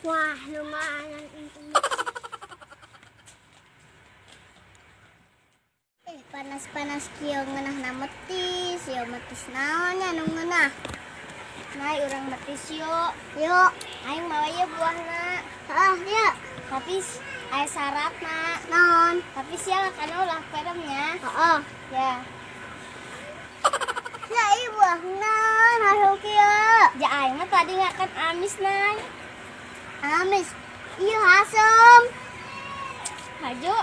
Wah, lumayan ini. Panas-panas kieu ngeunahna metis, yo metis naon nya nu ngeunah. Nah, urang metis yo. Yuk, aing mawa ieu buahna. Heeh, yuk. Tapi aya syaratna. Naon? Tapi sia kana ulah peremnya. Heeh, ya. Ya ieu buahna hasil kieu. Ja aing mah tadi ngakan amis nay. Amis. Ieu hasem. Hajo.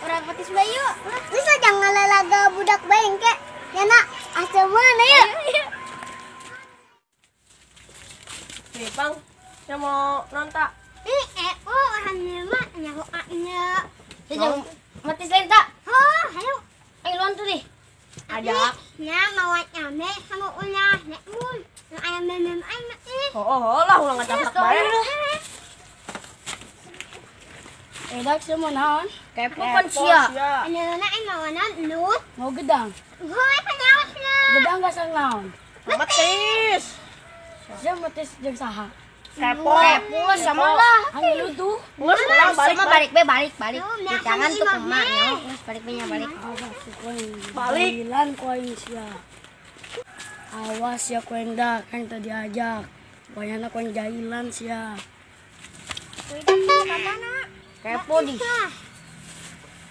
Urang metis bae yuk. Bisa jangan lalaga budak bae engke. Ya nak, asem mana yuk. Nih, Pang, saya mau nontak. Ih, oh, alhamdulillah nyaho nya. Saya metis lain tak? Oh, ayo. Ayo luan tuh deh. Ada. Nya mau nyame sama ulah nek mun. Ayam mem aing ih. Oh, lah ulah ngacampak bae. Edak semua naon? Kepo pan sia. Anu na aing mau naon lu? Mau gedang. Hoi panyaosna. Gedang gasang naon? Metis. Sia metis jeung saha? Kepo. Kepo sama lah. Aing lu tuh. Balik balik be balik balik. Di tangan tuh kumaha nya. Geus balik be nya balik. Balik. Jalan ku aing sia. Awas ya ku aing dah kan tadi ajak. Pokoknya ku aing jahilan sia. Kepo di.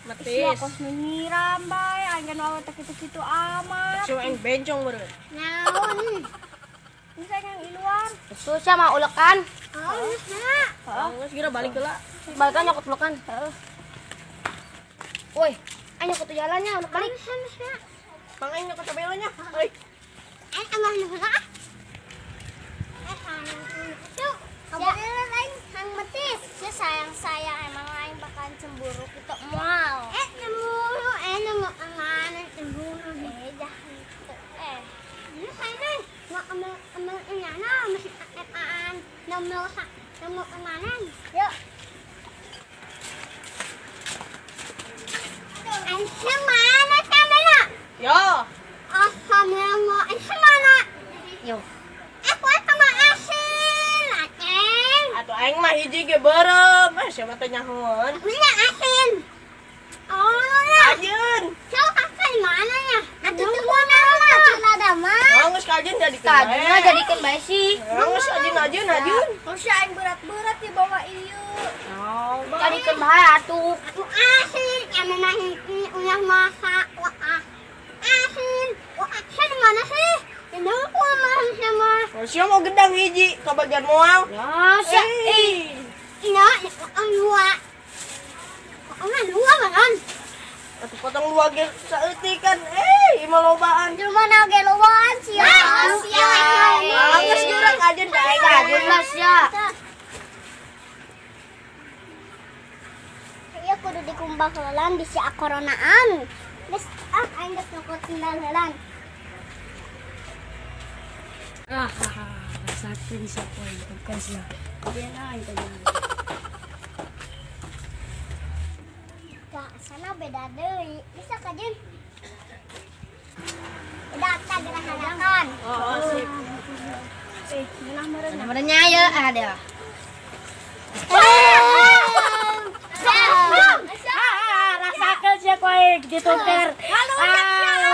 Metis. Kos nyiram bae aing kan wae teh kitu-kitu amat. Cuma aing bencong beureun. Naon? Bisa yang iluan. Susah mah ulekan. Oh, nah. Heeh, geus geura balik heula. Balikan nyokot ulekan. Heeh. Woi, aing nyokot jalannya ulek balik. Mang aing nyokot cabelanya. Euy. Aing amah nu heula. Eh, sayang itu. Kebetulan aing hang metis. Si sayang-sayang emang aing bakalan cemburu kitu moal. Eh, cemburu, nu angan cemburu. Eh, jah kitu. Eh. Ini sayang mau ambil inyana masih apaan nomor nomor kemanan yuk Aisyah mana sama yo alhamdulillah Aisyah mana yo aku sama asin asin atuh aing mah hiji ge beureum siapa teh nyahoan punya asin oh ajeun sok asin mana ya atuh teu mana mah geus kajeun jadikeun bae. Jadikeun bae sih. Geus ajeun ajeun. Geus aing berat-berat ya bawa ieu. Oh, jadikeun bae atuh. Atuh asin ame mah ulah masak wah. Asin, wah asin mana sih? Ini aku mah sama. Sia mau gedang hiji kabagian moal. Ya, sia. Eh. Nya, potong dua. Potongan dua kan? Atuh potong dua ge saeutik kan. Imah lobaan. Jelema na ge lobaan sia. Sia. Geus jurang ajeun ka aing ajeun lah sia. Ieu kudu dikumbah heulan bisi koronaan. Geus ah aing geus nyokot sendal heulan. Ah, rasakeun sia poe bukan sia. Dia aing tadi. Kak, sana beda deui. Bisa ka jeung? Udah, kita gerahanakan. Oh, sip. Ngeunah meureun. Meureunnya ya ada. Rasakeun sia koe dituker. Halo, halo.